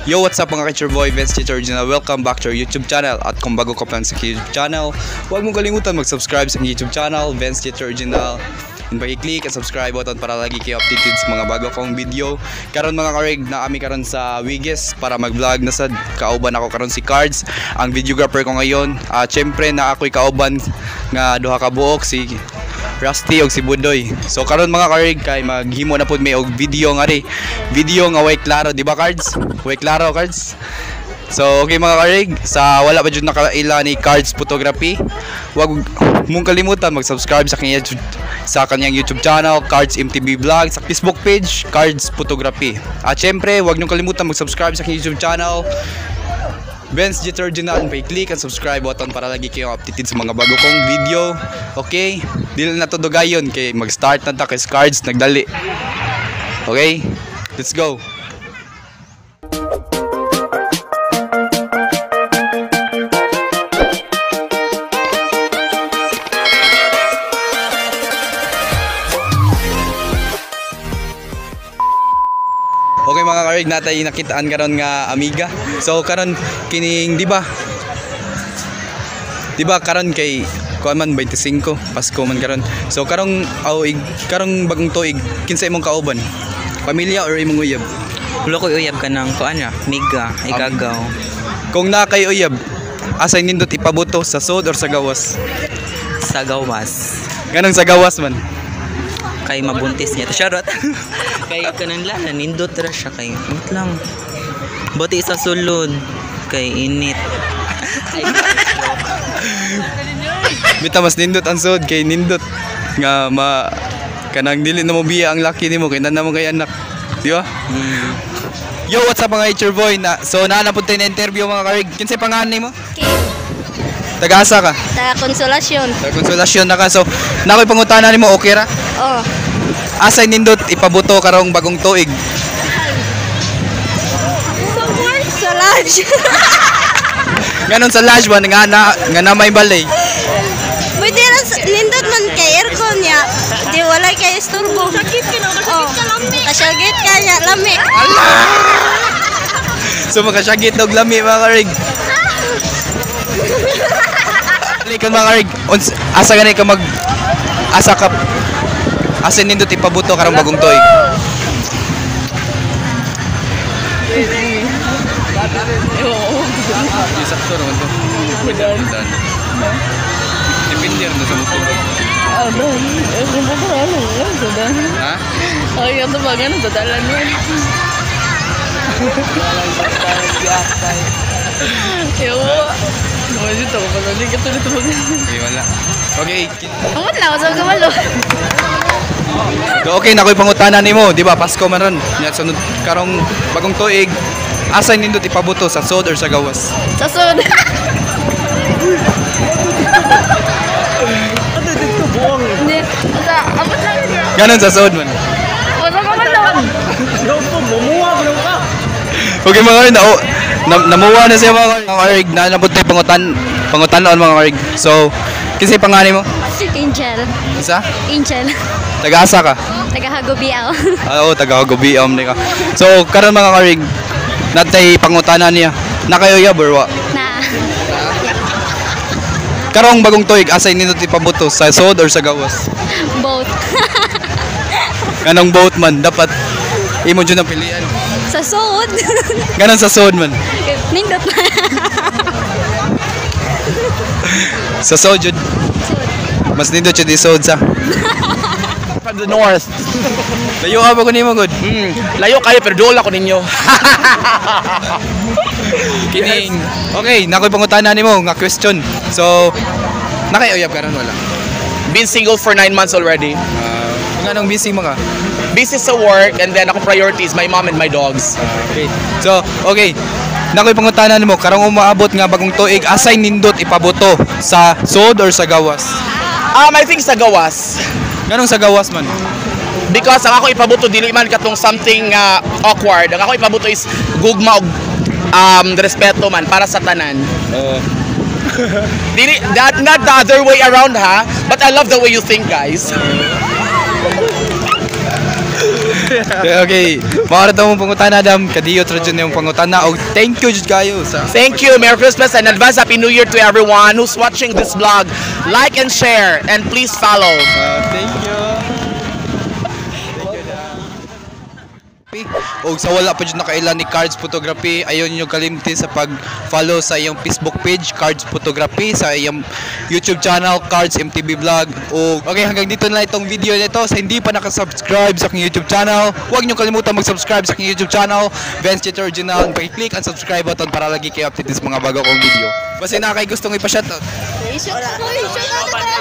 Yo, what's up mga ka boy, Vince Teacher Original. Welcome back to our YouTube channel. At kung bago ka pa lang sa YouTube channel, huwag mong kalimutan mag-subscribe sa aking YouTube channel, Vince Teacher Original. And pag-click ang subscribe button para lagi kayo updated sa mga bago kong video. Karon mga karig, na ami karon sa Wiges para mag-vlog na sad. Kauban ako karon si Cards, ang videographer ko ngayon. At syempre na ako'y kauban nga duha ka buok, si Rusty og si Budoy. So karon mga karig kay maghimo na pud may og video nga ri. Video nga way klaro, di ba Cards? Way klaro Cards. So okay mga karig, sa wala pa jud nakaila ni Cards Photography, wag mong kalimutan mag-subscribe sa kanyang YouTube channel, Cards MTB Vlog, sa Facebook page, Cards Photography. At syempre, wag niyong kalimutan mag-subscribe sa kanyang YouTube channel, Vince Jeter Original, pa-click ang subscribe button para lagi kayong updated sa mga bago kong video. Okay? Dili na to dugayon kay mag-start na ta kay Cards nagdali. Okay? Let's go. Okay mga karig, natay nakitaan karon nga amiga. So karon kining di ba? Di ba karon kay kuan man 25 Pasko man karon. So karong awig karong bagong tuig kinsa imong kauban? Pamilya or imong uyab? Wala ko uyab ka ng kuan ra, miga, igagaw. Kung naa kay uyab, asay nindot ipabuto sa sod or sa gawas? Sa gawas. Nganong sa gawas man? Kay mabuntis niya. Charot. Kay kanan lang nindot ra siya kay. Wait lang. Buti sa sulod kay init. Ay, Bita mas nindot ang sod kay nindot nga ma kanang dili na mo biya ang laki nimo kay na mo kay anak. Di ba? Mm. Yo, what's up mga teacher boy? Na, so naa na pud tayo na interview mga karig. Kinsay pangalan nimo? Kim, Taga-asa ka? ta konsolasyon. Sa konsolasyon na ka. So, na ako'y pangutana nimo, okay ra? Oh, Asay nindot ipabuto karong bagong tuig. sa lodge. Ganon sa lodge ba nga na may balay. Pwede ra nindot man kay aircon niya. Di wala kay isturbo. Sakit ka na, oh, ka lami. Kasagit ka niya, lami. So makasyagit og lami mga karig. Dali kan mga karig. Asa gani ka mag asa ka asa nindot ipabuto karong bagong tuig. Di sakto naman to. Mudan. Depende rin sa motor. Ha? Ay, ito ba ganun? Dadalan yun. Ewa. Naman dito ko pala. Hindi ka tuloy tumag. Okay, wala. Okay. Amot lang, sa gamalo. So, okay na ko'y pangutana nimo, di ba? Pasko man ron. Nya sunod karong bagong tuig. Asa nindot ipabuto sa sod or sa gawas? Sa sud. Hindi. Sa, amot lang yun. Ganon sa sod man. Sa gamalo. Okay mga karig, namuha na siya mga karig. Mga karig, na nabot tayo pangutanon mga karig. So, kinsay pangalan mo? Angel. Isa? Angel. Taga-asa ka? Taga Hagobiao. Ah, oo, taga Gobiam ni ka. So, karon mga karig, natay pangutana niya. Nakayoyab or wa? Na. Karong bagong tuig, asay nindot ipabuto sa sod or sa gawas? Both. Ganong boat man, dapat imo jud ang pilian. Sa sud. Ganon sa sod man. Nindot na. Sa sod jud. Mas nindot jud isod sa. From the north. Layo ka ba ko nimo gud? Layo kayo pero dool ako ninyo. Kining. Okay, nakoy pangutana nimo nga question. So, nakay-uyab karon wala? Been single for 9 months already. Nganong busy mo ka? Busy sa work and then ako priority is my mom and my dogs. Okay. So, okay. Nakoy pangutana nimo karong umaabot nga bagong tuig, asay nindot ipabuto sa sod or sa gawas? I think sa gawas. Nganong sa gawas man? Because ang ako ipabuto dili man katong something awkward. Ang ako ipabuto is gugma og respeto man para sa tanan. Dili that not the other way around ha, but I love the way you think guys. Okay. Mao ra mong pangutana, Dam. Kadiyot ra jud yung pangutana og thank you jud kayo sa Thank you. Merry Christmas and advance Happy New Year to everyone who's watching this vlog. Like and share and please follow. Thank you. Thank you, Dam. Og sa wala pa jud nakaila ni Cards Photography, ayon niyo kalimti sa pag-follow sa iyong Facebook page Cards Photography, sa iyong YouTube channel Cards MTB Vlog. O okay, hanggang dito na lang itong video nito. Sa hindi pa nakasubscribe sa aking YouTube channel, huwag niyo kalimutan mag-subscribe sa aking YouTube channel, Vince Chito Original. Paki-click ang subscribe button para lagi kayo updated sa mga bago kong video. Basta na kay gustong ipa-shoutout. Wala.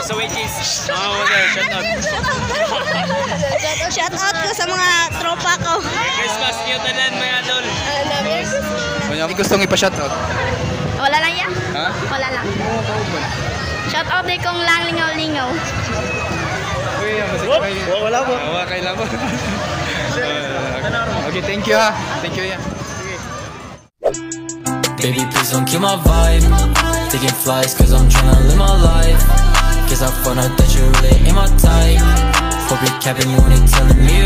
Sa Wikis. Oh, okay, shout out. Shout out ko sa mga tropa ko. Christmas niyo tanan, mga idol. May gustong ipa-shoutout. Wala lang ya? Ha? Wala lang. Shout out ni kong lang lingaw-lingaw. Wala po. Wala kay lang po. Okay, thank you ha. Thank you, yeah. Baby, please don't kill my vibe. Taking flights 'cause I'm tryna live my life. Cause I found out that you really ain't my type. Hope you're capping, you only telling me.